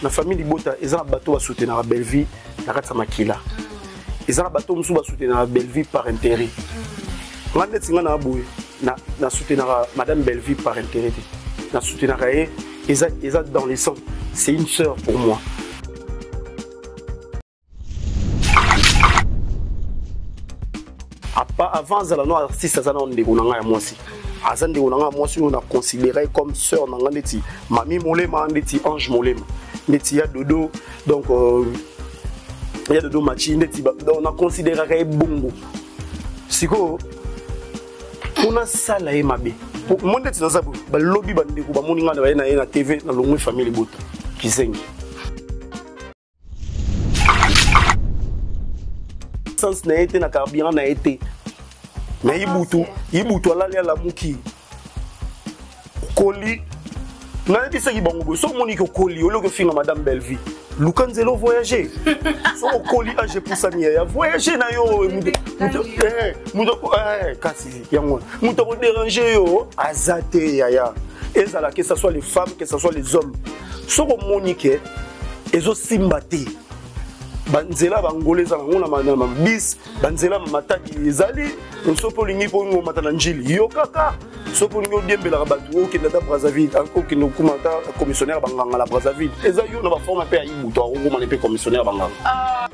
Na famille libota eza na bato basoutenaka Bellevue na kati ya makila, eza na bato mosusu basoutenaka Bellevue par intérêt. Nga neti nga na boye, na soutenaka madame Bellevue par intérêt te, na soutenaka ye eza dans le sang, c'est une sœur pour moi. Avant azala no artiste, aza nao ndeko na ngai ya mwasi, aza ndeko na ngai ya mwasi oyo na considéré comme sœur na ngai, ndeti Mami Molema, ndeti Ange Molema, ndeti ya Dodo, donc ya Dodo Machi, ndeti donc na considéraka ye bongo. Sikoyo mpona sala ye mabe mo ndeti naza boye, balobi bandeko bamoni ngai na baye na ye na TV, na longwe famille libota kizengi sens na ye te, na carburant na ye te. Mais Ibutu, Ibutu alali alamuki, okoli. Nayebisaki bango boye: so omoniki okoli, olioki ofinga madame Bellevue, luka nzela ovoyage. So okoli, age epusani, ya voyage na yo moto, kasi yango moto akodéranger yo aza te. Yaya, ezala que ça soit les femmes, que ça soit les hommes, soki omoni ke ezosimba te, banzela bangolo eza nango na mabis, banzela Matadi ezali. Soki olingi mpo omata na Njili, yo kaka. Soki olingi odiembelaka bato, okende ata Brazzaville, okende okuma ata commissionnaire banganga na Brazzaville. Eza yo na baforme mpe ya Ibutu, akokomana mpe commissionnaire banganga.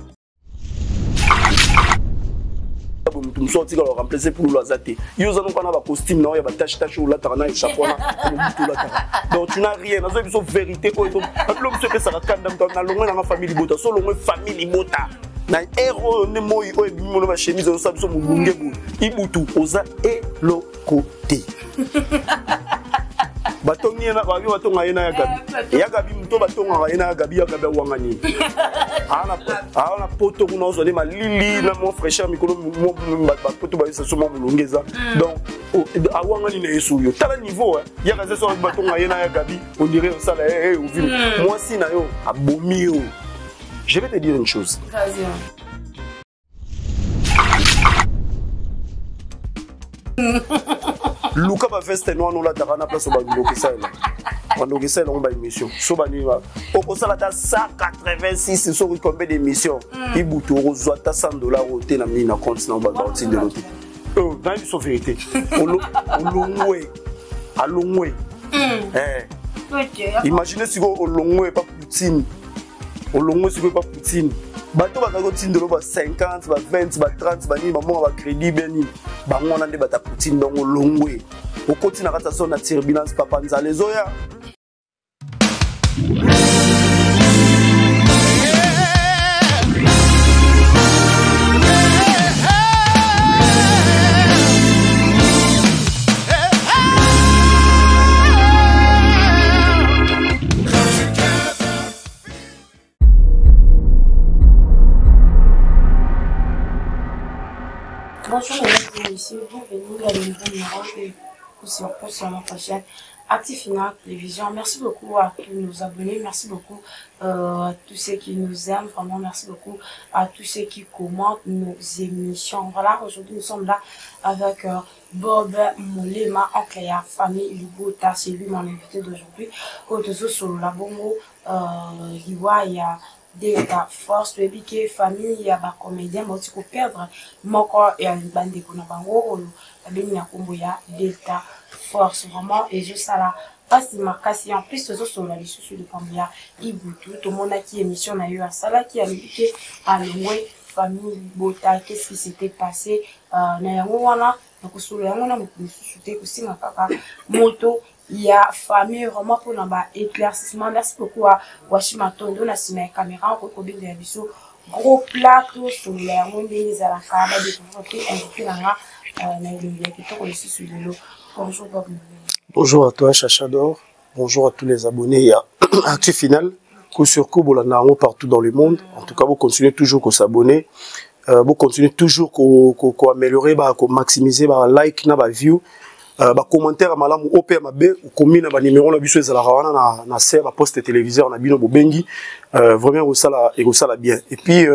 Motu mosusu atikala remplace Pululu aza te. Yo oza noka na bacostume na oyo ya batache tache oyo olataka na échappe wana, mobutu olataka, donc tu n'as rien. Nazoyebi biso vérité oyo babilo mosu epesaka kanda. Moto nalongwe nanga famille libota, so olongwe famille libota na aire oyo nde moi oyo ebimi mono bachemise ozosala biso molunge boye. Ibutu oza eloko te. Batongi ye babi, batonga ye na ya Gabi, ya Gabi moto batongaka ye na ya Gabi, ya Gabi awanga nini aa na poto kuna, ozwa nde malili na mwa fraîcheur mikolo bapoto bayesa so mwa molunge eza. Donc awanga nini na ye so yo tala niveau yaka eza so batonga ye na ya Gabi, on dirait osala ovimi mwasi na yo abomi yo. Je vais te dire une chose. Vas-y. Luka baveste noir olataka na place bandoki esalela, bandoki esalela yango baémission so banini, okosala ata 186 soki combien d'émission. Ibutu okozwa ata 100 $ oyo te na mini na compte na bato baotindelo te. Nayebi biso vérité, olongwe, alongwe. Imagine sikoyo olongwe epa Poutine, olongwe sikoyo epa Poutine, bato bazali kotindelo ba 50, ba 20, ba 30, banini, bambonga bacrédit be nini, bango wana nde bata Poutine. Donc olongwe, okoti na kati ya zone na turbulence, papa, nzala ezoya. Bonjour mesdames et messieurs, bienvenue à nouveau numéro de Coup sur Coup sur notre chaîne Active Final Télévision. Merci beaucoup à tous nos abonnés, merci beaucoup à tous ceux qui nous aiment, vraiment merci beaucoup à tous ceux qui commentent nos émissions. Voilà, aujourd'hui nous sommes là avec Bob Molema, oncle ya famille Libota, c'est lui mon invité d'aujourd'hui. Oyo solo la bongo liwa ya Delta Force. Toyebi ke famille ya bacomédien bauti koperdre moko ya bandeko na bango oyo babengi na nkombo ya Delta Force. Vraiment ezosala mpasi makasi. En plus tozosolola lisusu likambo ya Ibutu. Tomonaki émission na yo asalaki, alobi ke alongwe famille Libota. Qu'est-ce qui s'était passé na yango wana? Nakosolola yango na moto mosusu te, kosinga kaka moto ya famille, vraiment mpona ba éclaircissement. Merci beaucoup à Washi Matondo na nsima ya caméra. Okoki kobengela biso gros plat, tosolola yango ndenge ezalaka, badécouvrir mpe invité na nga na elongi ya kitoko lisusu lelo. Bonjour Bob. Bonjour à toi Chacha d'or, bonjour à tous les abonnés ya Actu Final, coup sur coup bolanda yango partout dans le monde. En tout cas vous continuez toujours ko s'abonner, vous continuez toujours ko améliorer, ba ko maximiser ba like na ba view, ba commentaire malamu ope ya mabe okomi na ba numéro na biso ezalaka wana na ser ba poste téléviseur na bino bobengi, vraiment ekosala, ekosala bien. Et puis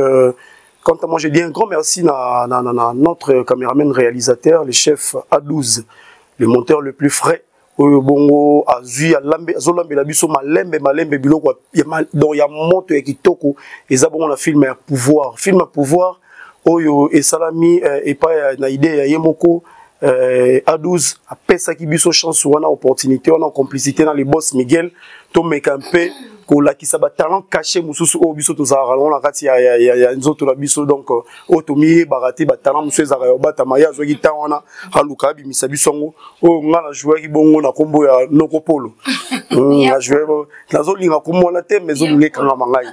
quant à moi, je dis un grand merci na notre caméraman réalisateur, le chef A12, le monteur le plus frais. Oyo bongo azwi alambe azolambela biso malembe malembe biloko ya, donc ya moto ya kitoko eza bongo na film ya pouvoir. Film ya pouvoir oyo esalami eh, epai na idée ya ye moko eh, A12 apesaki biso chance wana, opportunité wana, complicité na le boss Miguel, tomeka mpe kolakisa batalent caché mosusu oyo biso tozalaka nango na kati ya, ya, ya, ya nzoto na biso. Donc euh, oyo tomiyebaka te, batalent mosusu ezalaka ya kobatama. Ye azwaki temps wana aluka abimisa biso yango. Oyo nga na jouaki bongo na nkombo ya Noko Polo. Nazolinga nkombo wana te, mais ezolinga ekangama ngai.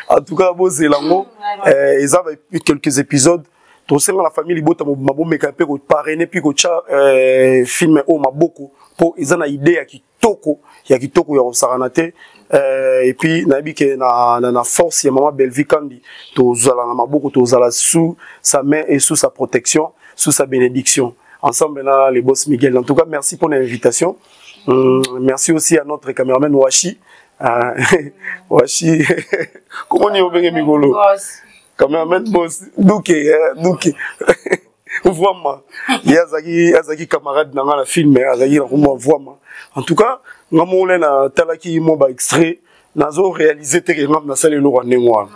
En tout cas, bozela yango, eh, eza quelques épisodes. Tosenga na famille libota mobima bomeka mpe koparrainer mpe kotya eh, film oyo maboko, mpo eza na idée ya kitoko, ya kitoko ya kosakana te. Et puis nayebi ke na force ya mama Bellevue Kandi, tozala na maboko, tozala sous sa main et sous sa protection, sous sa bénédiction, ensemble na le boss Miguel. En tout cas, merci pour l'invitation. Merci aussi à notre caméraman Washi. Washi, comment on y obenge mikolo? Cameraman boss Duke, eh, Duke. Vraiment, ye azalaki camarade na nga na film, azalaki na komwa Voama. En tout cas, nga moko le natalaki mo ba extrait, nazo réaliser te ke nga nasali eloko ya ndenge wana.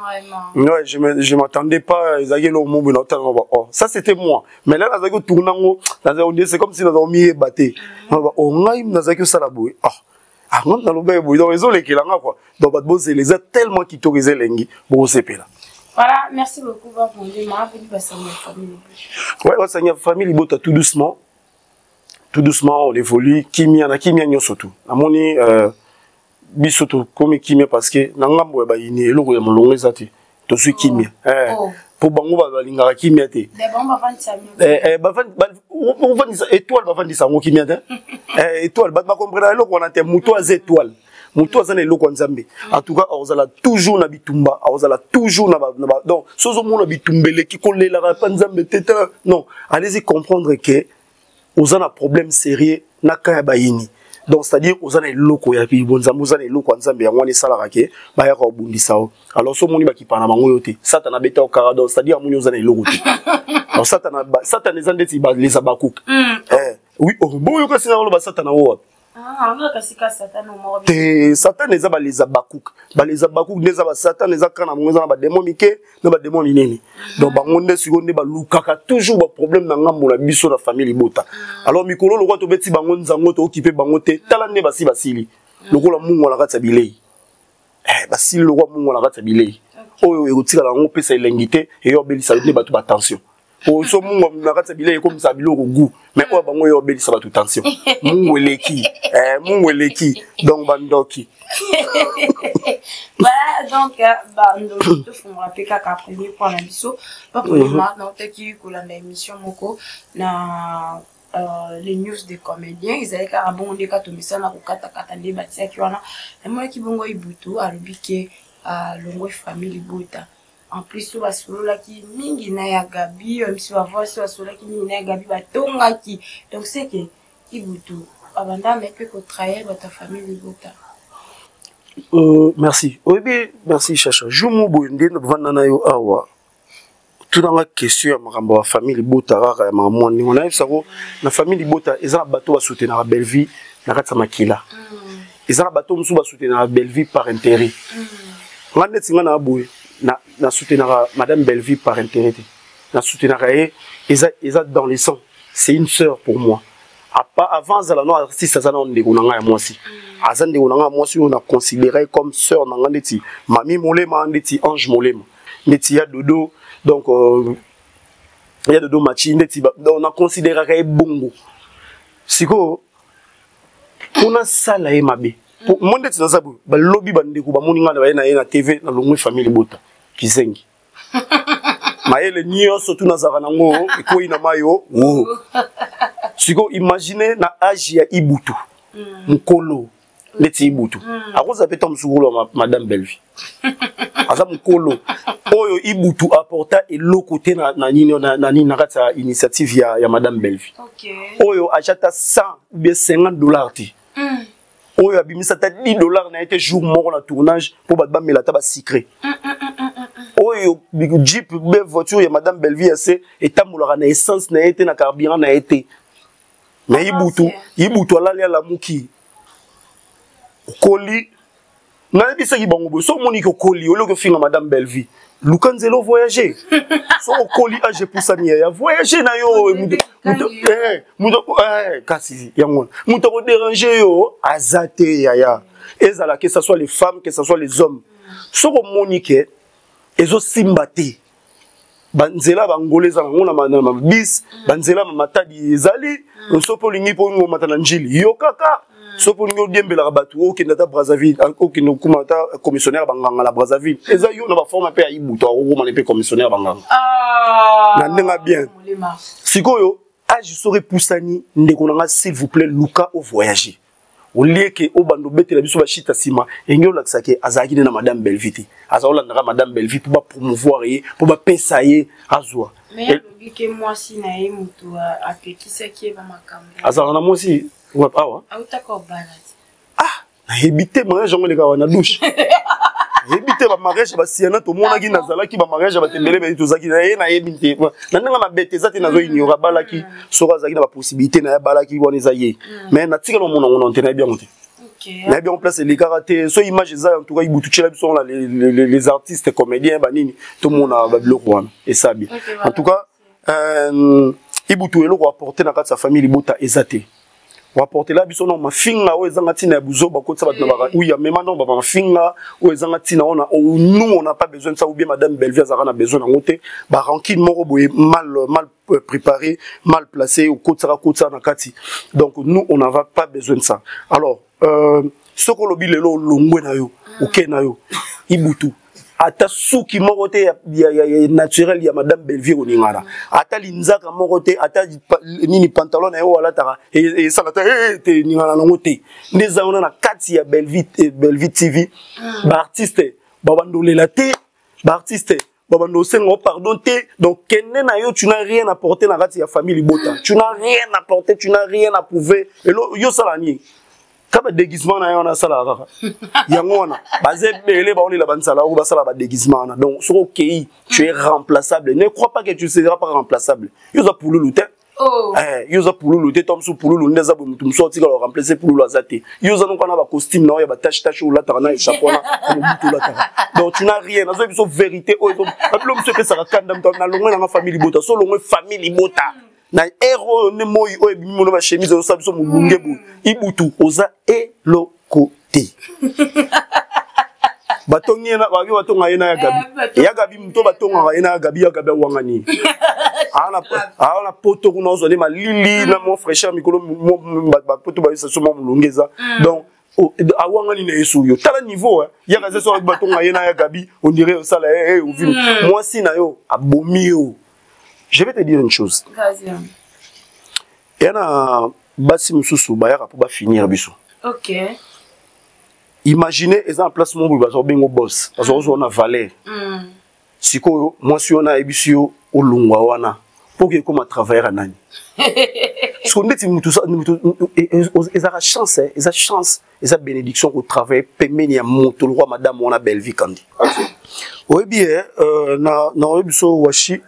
Ouais, je m'attendais pas. Ezalaki eloko moko boye naotala ba oh, ça c'était moi. Mais là nazalaki kotourne yango, nazalaki, c'est comme si nazalaki miyeba te. Naloba oh, ngai nazalaki kosala boye, ah ah, nga nalobaki boye. Donc ezolekela nga quoi. Donc bato bozela, eza tellement kitoko, eza elengi, bokosepela. Voilà, merci beaucoup, Babondema. Venu passer la famille. Ouais, ouais, famille libota, tout doucement. Tout doucement, on évolue. Kimia, na kimia nyonso tout. Namoni, biso tokomi kimia parce que na ngambo ya bayini eloko ya molongo eza te. Tozwi kimia. Eh, Oh. po bango balingaka kimia te. Bavandisa étoile, bavandisa yango kimia te. Étoile, bato bakomprena eloko wana te. Moto aza étoile, moto aza na eloko ya Nzambe, en tout cas akozala toujours na bitumba, akozala toujours na ba, donc so ozomona bitumba eleki, kolelaka pa Nzambe te te. Non, allez-y comprendre que oza na problème sérieux na ka ya bayini. Donc c'est-à-dire oza na eloko ya bonzambe, oza na eloko ya Nzambe, yango wana esalaka ke bayaka kobundisa yo. Alors so omoni bakipa na bango yo te, Satana abeta yo kara. Donc c'est-à-dire amoni oza na eloko te. Alors Satana, Satana eza ndeti les Abakouk. Eh, oui, oh, boyoka sina oloba Satana oyo wapi? Te, Satan eza baleza Bakuk, baleza Bakuk nde eza basatan. Eza kaka na bango, eza na bademo mike na bademo minene. Donc bango nde sikoyo nde balukaka toujours baproblème na ngambo na biso na famille libota. Alors mikolo lokola tobeti bango nzango, tookipe bango te, tala nde basi basili lokola mungwa na kati ya bilei. Eh, basili lokola mungwa na kati ya bilei. Oyo ekotikala yango opesa elengi te, eyo obelisa nde bato batension. Oso mungwa na kati ya bilei ekomisa biloko goût, mais oyo bango oyo obelisa bato tension, mungu eleki, eh, mungu eleki. Donc bandoki. Voilà, donc bandoki, tofungola mpe kaka premier point na biso. Bakolema nautaki kolanda émission moko na les news des comédiens. Ezali kaka bongo nde kaka tomesana kokatakata nde batiaki wana. Namonaki bongo Ibutu alobi ke alongwe famille libota. En plus oyo basololaki mingi na ya Gabi, miso bavoisi basololaki mingi na ya Gabi, batongaki. Donc c'est que Ibutu abanda na mpe kotrahir bato ya famille libota. Merci, oyebi, merci Chacha. Jour mo boye nde vanda na yo awa, tunanga question ya makambo ya famille libota, kaka ya makambo mwa ndenge nayebisako. Na famille libota eza na bato basoutenaka Bellevue na kati ya makila, eza na bato mosusu basoutenaka Bellevue par intérêt. Nga ndeti nga na boye, nasoutenaka madame Bellevue par intérêt te, nasoutenaka ye eza dans le sang. C'est une sœur pour moi. Avant azala no artiste, aza na ndeko na ngai ya mwasi, aza ndeko na ngai ya mwasi oyo na considéré comme sœur na ngai, ndeti Mami Molema, ndeti Ange Molema, ndeti ya Dodo. Donc ya Dodo Machi, ndeti donc na considéraka ye bongo. Sikoyo mpona sala ye mabe mo ndeti naza boye, balobi bandeko bamoni ngai na baye na ye na TV, nalongwe famille libota, kizengi, mayele nyonso tu nazalaka nango ekwei na mai o wo. Sikoyo imagine na age ya Ibutu, mokolo neti Ibutu akozala mpe ta mosusu kolo madame Bellevue, aza mokolo oyo Ibutu apporta eloko te na nini na nini na kati ya initiative ya madame Bellevue. Oyo atia ata 100 ou bien 50 $ te, oyo abimisa ata 10 $ na ye te jour moko na tournage mpo bato bamela ata basucré, oyo jeep be voiture ya madame Bellevue ya se etambolaka na essence na ye te, na carburant na ye te. Mais Ibutu, Ibutu alali alamuki. Okoli nayebisaki bango boye, so omoni ke okoli, olioki ofinga madame Bellevue, luka nzela ovoyage. So okoli, age epusani, ya voyage na yo. Kasi yango wana moto akoderange yo aza te, yaya. Ezala que ça soit les femmes, que ça soit les hommes, soki omoni ke ezosimba te, banzela bangola eza nango na mabis, banzela Matadi ezali. So mpo olingi mpo omata na Njili, yo kaka. So mpo olingi odiembelaka bato, okende ata Brazzaville, okende okuma ata commissionnaire banganga na Brazzaville. Eza yo na baforme mpe ya Ibutu, akokomana mpe commissionnaire banganga na ndenge bien. Sikoyo age soki epusani, ndeko na nga, s'il vous plaît, luka ovoyage olieke obanda obetela biso bashita nsima. Enge olakisa ke azalaki nde na madame Bellevue te, aza olandaka madame Bellevue mpo bapromouvoir ye, mpo bapesa ye azwa. Mais alobi ke mwasi na ye moto apekisaki ye bamakambo. Azalaka na mwasi wapi awa? Autaka obala te. Ah, nayebi te. Mariage yango elekaka na douche, nayebi te. Bamariage basiana tomonaki, nazalaki bamariage ya bato ebele beli tozalaki na ye, nayebi te. Na ndenge mabe te, eza te nazo ignore. Abalaki, soki azalaki na bapossibilité na ye, abalaki, wana eza ye. Mais natikala omona yango te, nayebi yango te, nayebi yango place elekaka te. So image eza, en tout cas Ibutu tiela biso wana les artistes comédiens banini, tomona babiloko wana, esa bien. En tout cas Ibutu, eloko apporte na kati ya famille libota eza te. Waportela biso no mafinga oyo ezanga ntina ya buzoba, kotisa bato na baka oui, amema no bamafinga oyo ezanga ntina wana. Nous, on n'a pas besoin de ça, ou bien madame Bellevue azalaka na besoin nango te. Barancune moko boye mal préparé, mal placé, okotisaka kotisaka na kati. Donc nous, on n'en pas besoin de ça. Alors soki olobi lelo olongwe na yo, oke na yo, Ibutu, ata suki moko te ya naturel ya madame Bellevue koningana, ata linzaka moko te, ata nini, pantalon na ye oyo alataka esala te te ningana nango te. Nde eza wana na kati ya Bellevue, Bellevue TV. Baartiste babandolela te, baartiste babanda osenga pardon te. Donc kende na yo, tu n'as rien apporté na kati ya famille libota, tu n'as rien apporté, tu n'as rien à prouver. Elo yo osala nini? Ka badéguisement na ye wana asalaka kaka yango wana, baza ebele baolela banzala oyo basala badéguisement wana. Donc soki okei, tu es remplaçable. Ne crois pas que tu seras pas remplaçable. Yo oza pululu te. Oh. Yo oza pululu te. To mosusu pululu nde aza boye, motu mosusu atikala koremplace pululu aza te. Yo oza noko wana, bacostume na oyo ya batache tache oyo olataka na chapeau wana ya mobutu olataka. Donc tu n'as rien. Nazoyebi biso vérité oyo, babilo mosusu epesaka kanda. Moto nalongwe nanga famille libota, so olongwe famille libota na ere oyo nde moi oyo ebimi mono, bachemise ozosala biso molunge boye. Ibutu, oza eloko te. Batongi ye, babi batonga ye na ya Gabi, ya Gabi moto batongaka ye na ya Gabi. Ya Gabi awanga nini? Awa na poto kuna ozwa nde malili na mwa fraîcheur, mikolo bapoto bayesa so mwa molunge eza. Donc awangani na ye so yo tala niveau yaka ze so batonga ye na ya Gabi, on dirait osala ovi mwasi na yo abomi yo. Je vais te dire une chose. Eya na basi mosusu bayaka mpo bafinir biso. Imagine eza na place moko boye, baza kobenga boss, baza kozwa na valeur. Sikoyo mwasi wana ayebisi yo olongwa wana mpo ke ekoma travailleur ya nani. Siko ndeti mutu ezalaka chance, eza chance, eza bénédiction kotravaille pembeni ya moto lokwa madame wana Bellevue Kandi. Oyebi ye na oyebi so washi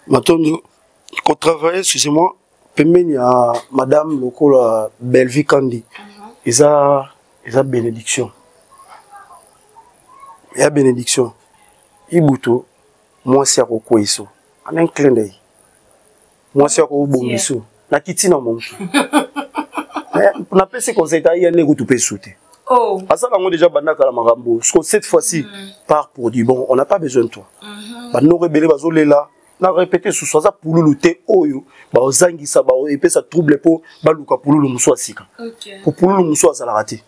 matondo kotravaille, excusez-moi, pembeni ya madame lokola Bellevue Kandi, eza bénédiction ya bénédiction. Ibutu, mwasi akokweiso en un clin d'œil, mwasi akobongiso na kiti na momusu. Napesi conseil ta ya ndenge kutu mpe te. Asala yango déjà banda kala makambo. Parce que cette fois-ci, part pour du bon, on n'a pas besoin de toi. Banoko ebele bazolela na répété susu, aza pululu te oyo baozangisa, baepesa trouble mpo baluka pululu mosu ya sika. Po pululu mosu azalaka te.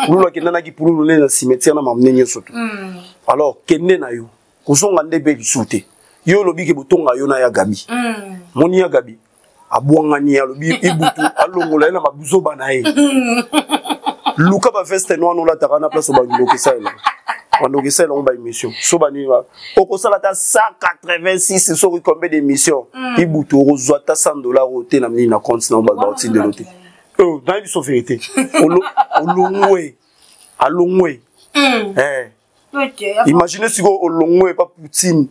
Pululu akendanaki, pululu nde na cimetière na mamne nyonso to. Alors kende na yo, kozonga nde mpe lisusu te. Yo olobi ke botonga yo na ya Gabi. Moni ya Gabi abwangani, alobi Ibutu alongola ye na mabuzoba na ye. Luka baveste no wana olataka na place bandoki esalela, bandoki esalela ngo baémission so banini, okosala ata 186 soki combien d'émission. Ibutu, okozwa ata 100 $ oyo te na nini na compte na baotindelo te. Nayebi biso vérité, olongwe, alongwe. Imagine sikoyo olongwe epa Poutine,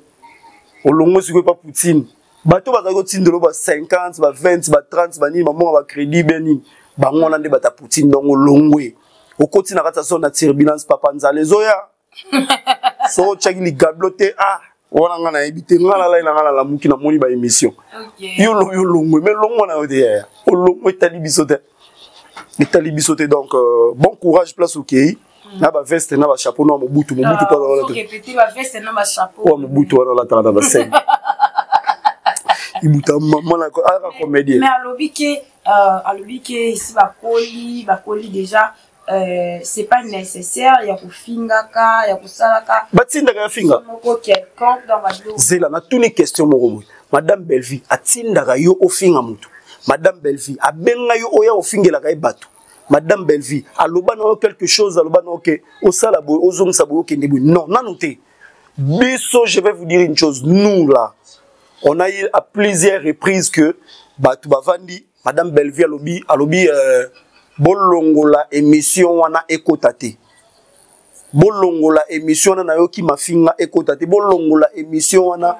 olongwe sikoyo epa Poutine. Bato bazalaki kotindela ba 50, ba 20, ba 30, banini, bambongo bacrédit be nini, bango wana nde bata Poutine. Donc olongwe, okoti na kati ya zone ya turbulence, papa, nzala ezoya. So otiaki ligablo te, ah, wana nga nayebi te. Nga nalai na nga, nalamuki, namoni baémission. Yo lobi olongwe, mais longwa na yo te, yaya. Olongwe, etali biso te, etali biso te. Donc bon courage place okei na baveste na bachapeau na Mobutu. Mobutu mpo Mobutu wana alataka na bascène ibuta mama na aka comédien. Mais alobi ke esi bakoli, bakoli déjà, c'est pas nécessaire ya kofingaka, ya kosalaka. Batindaka ya finga? Moko quelconque dans babiloko. Zela, natuni question moko boye: Madame Bellevie atindaka yo ofinga motu? Madame Bellevie abenga yo oya ofingelaka ye bato? Madame Bellevie aloba na yo quelque chose? Aloba na yo ke osala boye, ozongisa boye, okende boye? Non, nanu te. Biso, je vais vous dire une chose: nous là, on a eu à plusieurs reprises que bato bavandi, Madame Bellevie alobi bolongola émission wana, ekota te. Bolongola émission wana, nayoki mafinga, ekota te. Bolongola émission wana,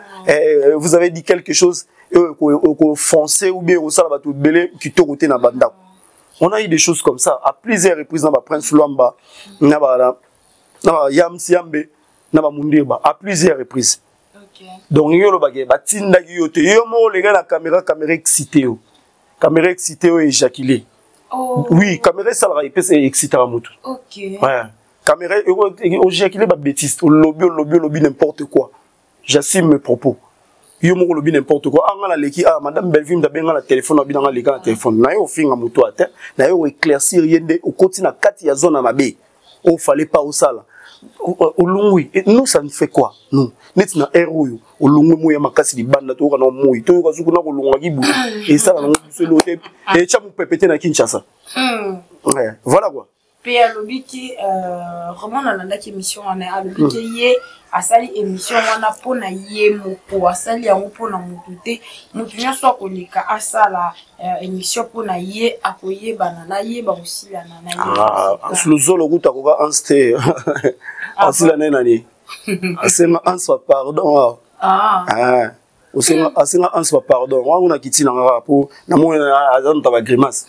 vous avez dit quelque chose okofoncer ou bien osala bato ebele kitoko te na bandako. On a eu des choses comme ça à plusieurs reprises na baprince Lwamba, na ba Yams Yambe, na bamundirba, à plusieurs reprises. Donc yo olobaki batindaki yo te. Yo moko olengai na caméra, caméra excité yo, caméra excité oyo éjaculé. Oh. Oui, caméra esalaka, epesa, excitaka motu. Ouais. Caméra oéjaculé babêtise, olobi, olobi, olobi n'importe quoi. J'assume mes propos. Yo moko olobi n'importe quoi. Ah, nga naleki, ah, Madame Bellevue mutu abenga na telefone, abi nanga leka na telefone na ye, ofinga motu ate na ye, oéclaircir ye nde okoti na kati ya zone ya mabe oyo fallait pas osala. Olongwi, nous, ça nous fait quoi, nous? Neti na aire oyo olongwi, moi ya makasi libanda, toyoka na moi, toyoka soki na kolongwaki butu, esala nango biso elo te, etya mopepe te na Kinshasa. Ouais, voilà quoi. Mpe alobi ke vraiment nalandaki émission wana, alobi ke ye asali émission wana mpona ye moko, asali yango mpona motu te. Motu nyonso akoleka asala émission mpona ye, akoyebana na ye, bakosilana na ye. Ah, luzolo kuta akoka anse te, asila naye nani, asenga anse ba pardon. Ah. Osenga, asenga anse ba pardon wana kuna kiti na ngaka po namoni aza moto ya bagrimace.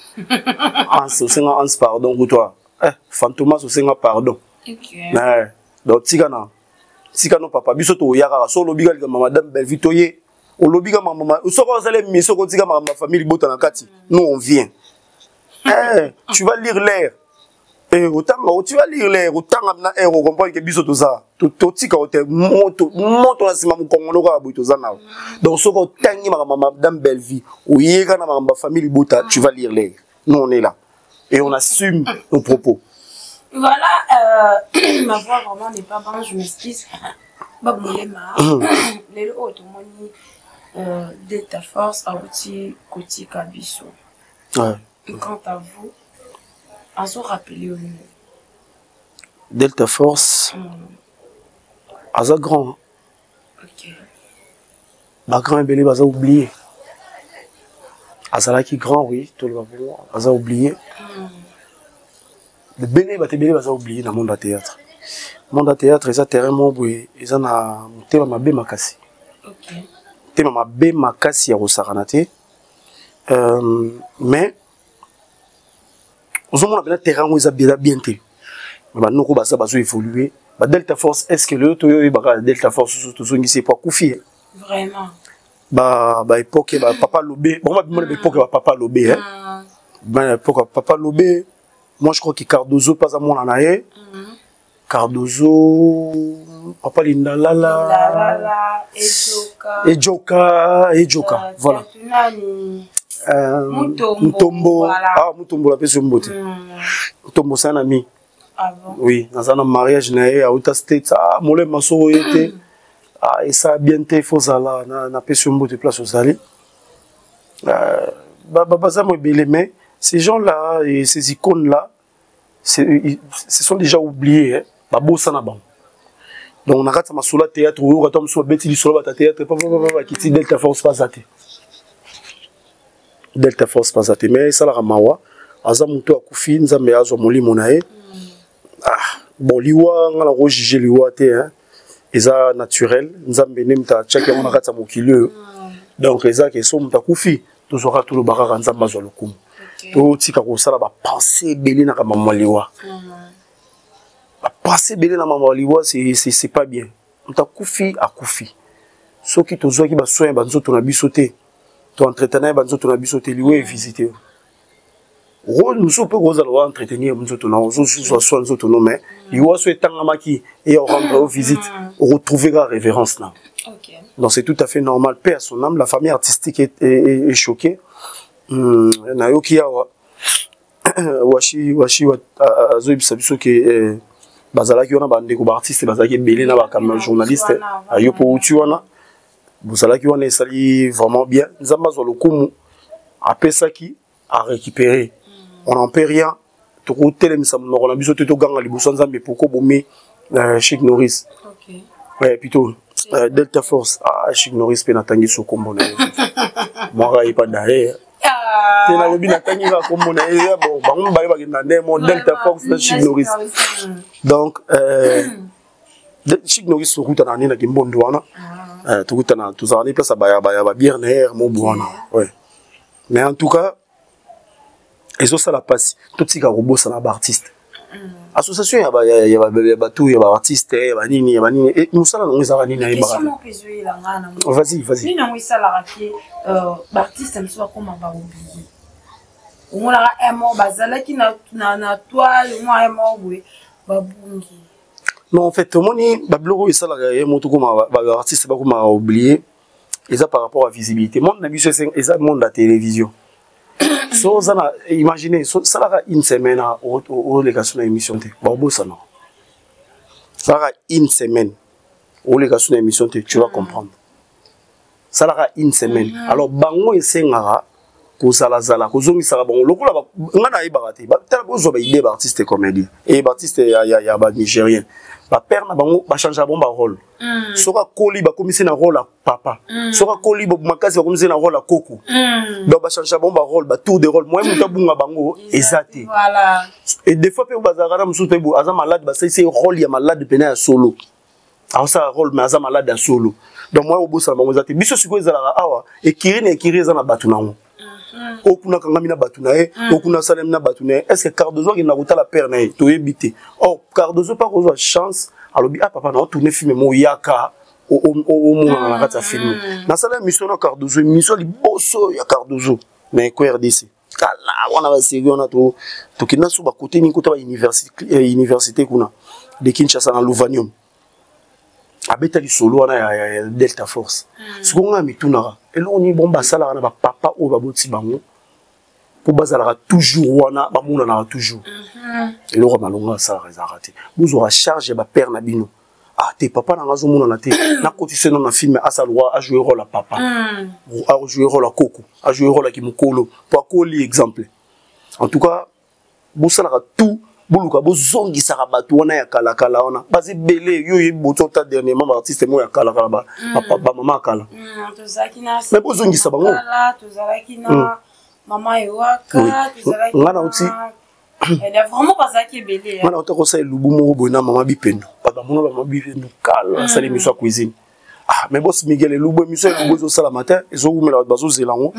Anse, osenga anse pardon kutwa, eh, Fantomas, osenga pardon. Okay. Eh, donc tika na tika no papa, biso toya kaka. So olobi ka likambo Madame Bellevue, toye. Olobi ka mama, soki osala émission, kotika makambo ya famille libota na kati, nous on vient. Eh, tu vas lire l'air. Eh, otanga, tu vas lire l'air, otanga na air, ocomprendre ke biso toza, totika te moto moto na nsima mokongo kaka boye, toza nao. Donc soki otangi makambo ya Madame Bellevue, oyeka na makambo ya famille libota, tu vas lire l'air. Nous, on est là et on assume nos propos. Voilà, ma voix vraiment n'est pas bonne, je m'excuse. Bob Molema, lelo oyo tomoni Delta Force awuti kotika biso. Ouais. Quant à vous, azo rappeler yo nini? Delta Force aza grand. Bagrand ebele baza oublié. Azalaki grand, oui, toloba bongo, aza oublié. Ebele, bato ebele baza oublié na monde ya théâtre. Monde ya théâtre eza terrain moko boye eza na motema mabe makasi, motema mabe makasi ya kosakana te. Mais ozomona mpena terrain yango eza bien te. Banoko baza, bazo évoluer, badelta Force. Est ce que lelo toyo oyebaka Delta Force susu tozongisi po akufi? Vraiment. Ba ba époque ba papa Lobé, bon, ba bimona ba époque ba papa Lobé, hein. Ba époque ba papa Lobé, moi je crois que Cardozo pas mwana na ye. Cardozo, papa Lindalala, Lala, Ejoka. Ejoka, Ejoka, voilà. Nani? Mutombo, Mutombo. Voilà. Ah, Mutombo, la pesi mbote. Mutombo sana mi. Ah bon? Oui, naza na mariage na ye, auta States. Ah, molema soko ye te. Ah, esa bien te, faut zala na napesi yo mbote place ozali. Baza mo ebele, mais ces gens là et ces icônes là se sont déjà oubliés, hein. Babosana bango. Donc na kati ya masolo ya théâtre, oyoka to mosusu babeti lisolo bata théâtre, bakiti Delta Force baza te, Delta Force baza te. Mais esalaka mawa, aza moto akufi, Nzambe azwa molimo na ye. Ah, bon, liwa, nga na kojuge liwa te, hein. Eza naturel, Nzambe nde moto atiaki yango na kati ya mokili oyo. Donc eza ke so moto akufi, tozwaka, toloba kaka Nzambe azwa lokumu. Totika kosala bapense ebele na kamamwa liwa. Bapense ebele na mamwa liwa, c'est pas bien. Moto akufi, akufi. Soki tozwaki basoin ya banzoto na biso te, toentretenir banzoto na biso te, liwa evisite yo. Rôle mosusu mpe kozala wa entretenir nzoto na ozozwa soin nzoto no, mais liwa so etangamaki, eya orendre yo visite, oretrouve kaka révérence na. Donc c'est tout à fait normal. Paix à son âme. La famille artistique est choquée. Nayoki awa Washi Washi azoyebisa biso ke bazalaki wana, bandeko baartiste bazalaki ebele na bakama journaliste. Ayo mpo outi wana, bozalaki wana, esali vraiment bien. Nzambe azwa lokumu, apesaki, arécupéré, on n'en peut rien. Tokotelemisa monoko na biso te, toganga liboso ya Nzambe poko bomi Chic Norris. Ouais, plutôt Delta Force. Ah, Chic Norris mpe natangi so kombo na ye, mwaka ye pa daye te, nalobi natangi kaka kombo na ye. Bon, bango mibale bakenda nde mo Delta Force na Chic Norris. Donc Chic Norris tokutana nde na Kimbondo wana, tokutana, tozala ne place ya babière na aire mobu wana. Ouais, mais en tout cas ezosala mpasi. Totika kobosana baartiste. Association ya bato ya baartiste, ya banini, ya banini, mosala nango ezalaka nini? Ayebaka. Vas-y, vas-y. Nini yango esalaka ke baartiste mosusu bakóma baoblie? Omonaka un mort bazalaki na toile, omona un mort boye, babungi. Non, en fait, omoni babiloko oyo esalaka ye moto koma baartiste bakomaka oublié, eza par rapport à visibilité. Monde na biso eza monde ya télévision. So oza na, imagine, salaka une semaine oleka so na émission te, baobosana. Salaka une semaine oleka so na émission te, tu vas comprendre. Salaka une semaine. Alors bango esengaka kozalazala, kozongisaka bango lokola nga nayebaka te. Tala, bozwa baide, baartiste comédien e baartiste ya banigérien, bapère na bango bachangeaka bango barôle. Soki akoli, bakomisi na rôle ya papa. Soki akoli makasi, bakomisi na rôle ya koko. Donc bachangeaka bango barôle, batour de rôle. Moyen moto abunga bango eza te. Et des fois mpe bazalaka na mosusu mpe aza malade, basalisi rôle ya malade pene ya solo, aosala rôle mais aza malade ya solo. Donc moyen obosana bango eza te. Biso sikoyo ezalaka awa, ekiri na ekiri eza na bato nango. Okuna akangami na bato na ye, okuna asalemi na bato na ye. Est ce que Cardozo akenda kotala père na ye? Toyebi te. Or Cardozo mpa kozwa chance, alobi: "Ah papa, naotourne film mo, oyaka omonana na kati ya film." Nasala émission na Cardozo, émission liboso ya Cardozo na Eco RDC, kala wana, basérie wana. Tokenda so bakote nini, kota bauniversité kuna de Kinshasa, na Lovanium, abeta lisolo wana ya Delta Force. Sikoyo ngai mitunaka eloko nini bongo basalaka na bapapa oyo baboti bango mpo bazalaka toujours wana, bamonanaka toujours. Eloko ya malonga asalaka ezalaka te. Bozwaka charge ya bapère na bino. Ah te, papa nanga azomonana te, nakotisa no na film, asala roi, ajoue rôle ya papa, ajoue rôle ya koko, ajoue rôle ya kimokolo po akoli. Exemple, en tout cas bosalaka tout, boluka bozongisaka bato wana ya kalakala wana, baza ebele. Yo oyebi, boto ta dernièrement baartiste moko ya kalakala, bamama ya kala, mais bozongisa bango. Tozalaki na mama Ewaka, tozalaki Nga nauti vraiment, bazalaki ebele. Nga nauta kosala elubu moko boye na mama Bipendo. Bato bamona bamama Bipendo kala, asali émission ya cuisine. Ah, mais boss Miguel, elubu, émission elubu ezosalama te, ezowumela, bato bazozela yango,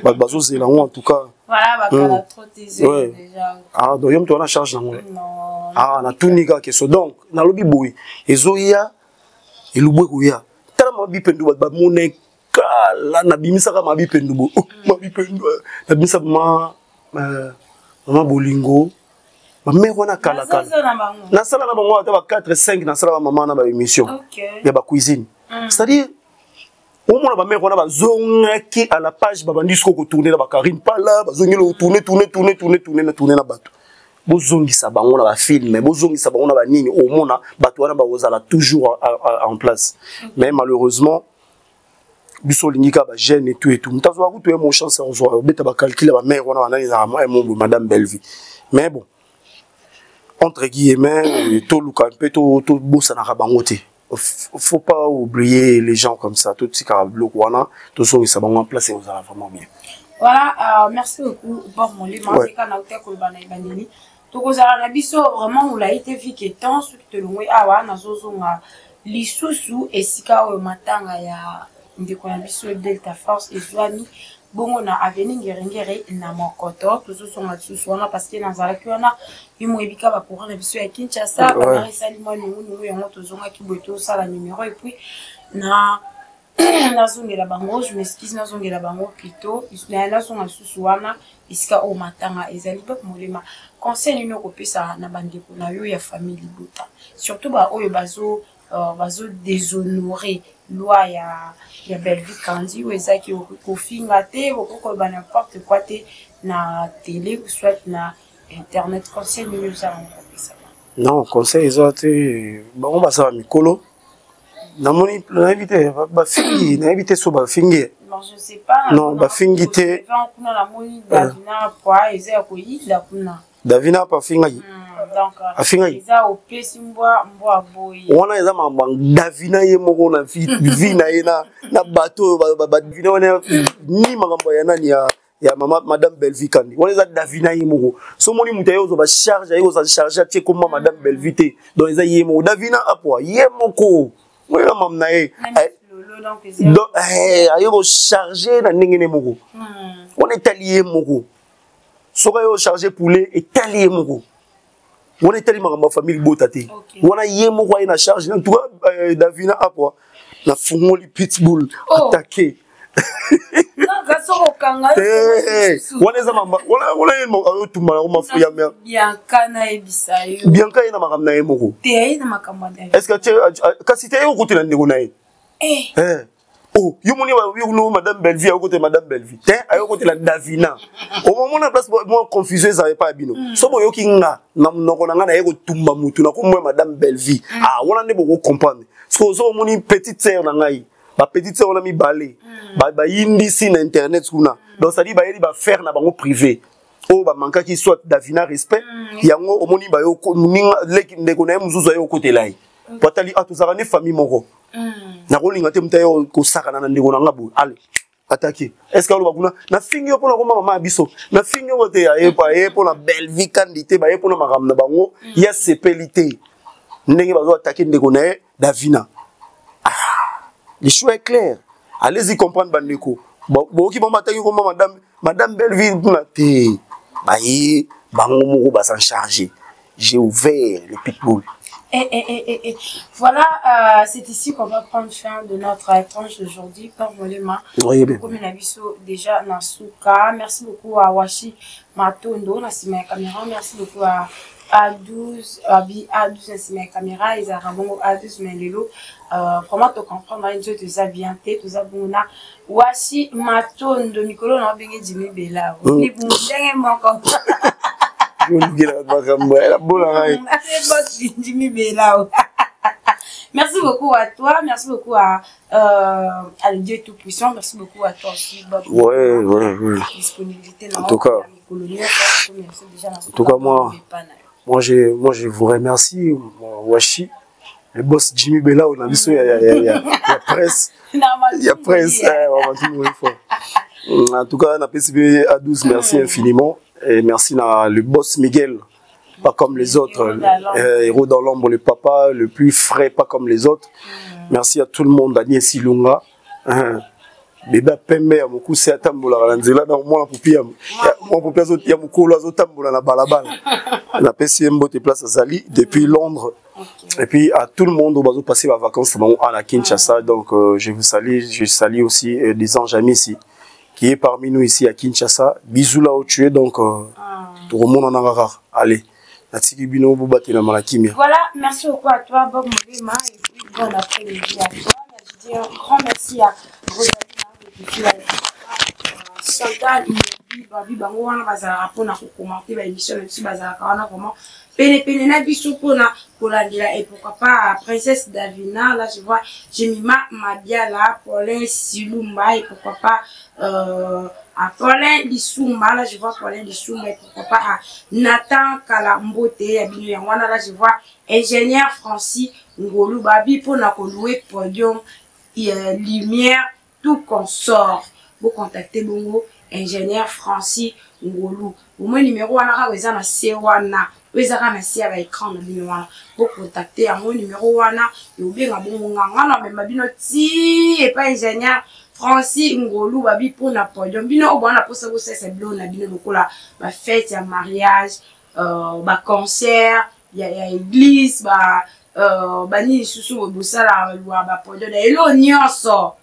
bato bazozela yango en tout cas. Voilà, bakala trop te. Déjà. Ah, donc yo moto wana charge nango? Ah, natuni kaka question. Donc nalobi boye, ezoya, elubu ekoya. Tala mama Bipendo, bato bamona kala, nabimisaka mama Bipendo boye. Oh, mama Bipendo, nabimisa mama Bolingo, bamare wana kalakala, nasala na bango ata ba 4 5, nasala bamama na baémission ya bacuisine. C'est-à-dire omona bamare wana bazongaki à la page, babandi siko kotourne na bakarine pala, bazongeli kotourne, tourne, tourne, tourne, tourne na tourne na bato. Bozongisa bango na bafilme, bozongisa bango na banini, omona bato wana bakozala toujours en place. Mais malheureusement biso olingi kaka bajeune et tout et tout. Moto azwaka kutu ye mo chance ozwa obeta bacalcule ya bamare wana, banani, ezalaka mo madame Bellevue. Mais bon, entre guillemets, toluka mpe tobosanaka bango te. Faut pas oublier les gens comme ça. Totikaka biloko wana, tozongisa bango en place, ezala vraiment bien. Voilà, merci beaucoup, Bob Molema. Eka na uta koloba na ebandeli, tokozala na biso vraiment molai te, vu que temps soki tolongwe awa, nazozonga lisusu esika oyo matanga ya ndeko na biso Delta Force ezwami bongo na avenue Ngerengere na Mokoto. Tozozonga lisusu wana parce que nazalaki wana, yo moyebi ka ba courant na biso ya Kinshasa, bana esali mwa nungunungu, yango tozongaki boye tosala numero et puis na nazongela bango, je m'excuse, nazongela bango plutôt, nazonga lisusu wana esika oyo matanga ezali. Bob Molema, conseil nini okopesa na bandeko na yo ya famille libota, surtout baoyo bazo déshonorer loi ya Bellevue Kandi, oyo ezaki kofinga te, okoki koloba n'importe quoi te na télé ou soit na internet? Conseil nini ozala kopesa? Non, conseil eza te. Bango basala mikolo, namoni, nayebi te bafingi, nayebi te so bafingi. Non, je sais pas. Non, bafingi te. Kuna namoni Davina poa eza ya koyinda kuna. Davina apa afingaki? Donc afingaki. Eza opesi mbwa, mbwa boye. Wana eza makambo ya Davina ye moko na vie na ye na bato oyo badavina wana, ni makambo ya nani, ya mama madame Bellevue Kandi. Wana eza Davina ye moko. So omoni moto aye kozwa bacharge, aye kozwa charge, atie komba madame Bellevue te. Donc eza ye moko, Davina apwa ye moko oyo mama na ye. Donc aye kocharge na ndenge ne moko, wana etali ye moko. Soki aye kocharge poulet, etali ye moko. Wana etali makambo ya famille libota te. Wana ye moko aye na charge. En tout cas, Davina apwa, nafungoli pitbull. Oh. Attaqué. Wana eza wana ye ayotumba nango mafu ya Bianca, nayebisa yo. Bianca ye na makambo na ye moko. Te, aye na makambo ya Est ce que kasi te, ye okotela ndeko na ye? Oh, yo moni yo madame Bellevue ayokotela madame Bellevue te, ayokotela Davina. Omomona place mwa confusion ezala epai ya bino. So boyoki nga na monoko na nga naye kotumba mutu na kombo ya madame Bellevue, ah, wana nde bokocomprendre. Soki ozo omoni petite sœur na ngai, bapetite sœur wana mibale bayindisi na internet kuna. Donc c'est-à-dire bayeli baaffaire na bango privé oyo bamankaki soit Davina respect. Yango omoni leki ndeko na ye mosusu aye okotela ye po atali, ah, tozalaka ne famille moko, nakolinga te moto aye kosakana na ndeko na nga boye. Ale atake, est ce que aloba kuna nafingi yo mpona koma mama ya biso, nafingi yo te? Aye mpona Bellevue Kandi te, baye mpona makambo na bango. Ya sepeli te ndenge bazo atake ndeko na ye Davina. Ah, le choix est clair, allez-y comprendre. Bandeko boyoki bango bataki koma madame Bellevue kuna te, baye bango moko basan chargé. J'ai ouvert le pitbull. Et, et, et, et, Voilà, c'est ici qu'on va prendre fin de notre tranche d'aujourd'hui par Molema. Oui, bien. Comme biso déjà na suka. Merci beaucoup à Washi Matondo, na sima caméra. Merci beaucoup à A12, Abi A12 na sima caméra, ils bongo A12 Melelo. Vraiment, tu comprends, nzoto eza bien te, toza bongo na Washi Matondo, mikolo na obenge Jimmy Bela. Ndenge moko. Olukela makambo bola ngai. Jimmy Bela. Merci beaucoup à toi, merci beaucoup à le Dieu Tout-Puissant, merci beaucoup à toi aussi, Bob. Ouais. Disponibilité. En tout cas, en tout cas, moi, je vous remercie, moi, Washi, le boss Jimmy Bella, on a vu ça, il y a presse. Il y a presse, on va tout fort. En tout cas, on a PCB à 12, merci infiniment. Et merci à le boss Miguel, pas comme les autres. Héros dans l'ombre, le papa le plus frais, pas comme les autres. Merci à tout le monde, Agnès Ilunga. Hein. Bébé pembe ya mokuse atambolaka na nzela na mwana popi ya mwana popi ya mokolo azotambola na balabala, napesi ye mbote place azali depuis Londres. Et puis à tout le monde oyo passer ba vacances bango à la Kinshasa, donc je vous salue. Je salue aussi des anges amis ici qui est parmi nous ici à Kinshasa. Bisous là où tu es. Donc tokomonana kaka. Allez, natiki bino, bobatelama na kimia. Voilà, merci beaucoup à toi, Bob Molema, et puis bon après-midi à toi. Je dis un grand merci à Rosalie, Chantal, Babi, bango wana bazalaka mpona kocommenter baémission na biso, bazalaka wana vraiment penepene na biso mpona kolandela. Et pourquoi pas Princesse Davina, là je vois Jemima Mabiala, Paulin Silumba, et pourquoi pas à Paulin Lisumba, là je vois Paulin Lisumba, et pourquoi pas à Nathan Kalambote ya bino yango wana. Là je vois ingénieur Francis Ngolu Babi mpona kolouer podium, lumière, tout consort, bocontacte bongo. Ingénieur Francis Ngolu. Bomoni numéro wana kaka eza na se wana, oyo eza kaka na se ya ba écran na bino wana. Bo contacter yango numéro wana, obenga bongo nga nga na mema bino ti epai ingénieur Francis Ngolu babi pona podium. Bino oyo bwana posa bosalisa biloko na bino lokola ba fête ya mariage, ba concert ya église, ba banini lisusu bosalaka baluaka ba podium na eloko nyonso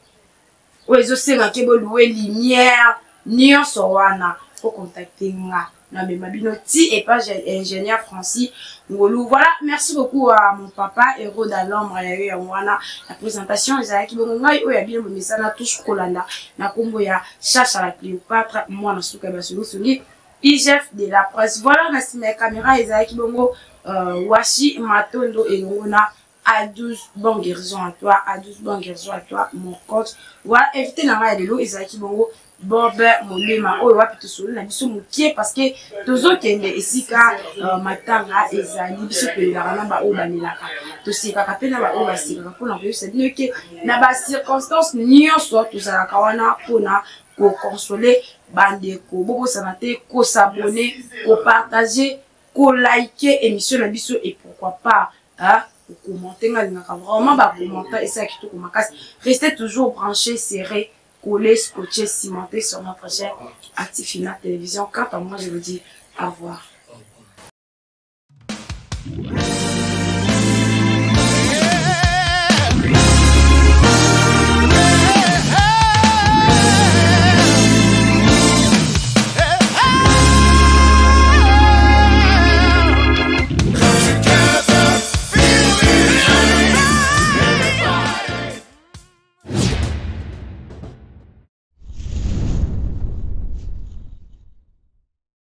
oyo ezosenga ke bolouer lumière nyonso wana, kocontacter nga namema bino ti epa ingénieur Francis Ngolu. Voilà, merci beaucoup à mon papa Héros d'Alombre ya yo. Yango wana la présentation ezalaki bongo ngai oyo ya bino bomesana toujours kolanda na nkombo ya Chacha la Cléopâtre, mwana suka ya basongisongi, IGF de la presse. Voilà, na nsima ya caméra ezalaki bongo Washi Matondo elongo na A12. Bonne guérison à toi, A12, bonne guérison à toi, mon coach. Voilà, invité na ngai ya lelo ezalaki bongo Bob Molema, oyo wapi tosolo na biso mokie parce que tozokende esika matanga ezali. Biso tolelaka na baoyo balelaka, tosekaka mpe na baoyo basekaka, mpona koyebisa bino ke na bacirconstance nyonso tozalaka wana mpona koconsoler bandeko. Bobosana te kos'abonner, kopartager, koliker émission na biso et pourquoi pas, hein, kocommenter. Nga alingaka vraiment bacommentaire, esala kitoko makasi. Restez toujours branché, serré, collé, scotché, cimenté sur notre chaîne Actifina Télévision. Quant à moi, je vous dis au revoir.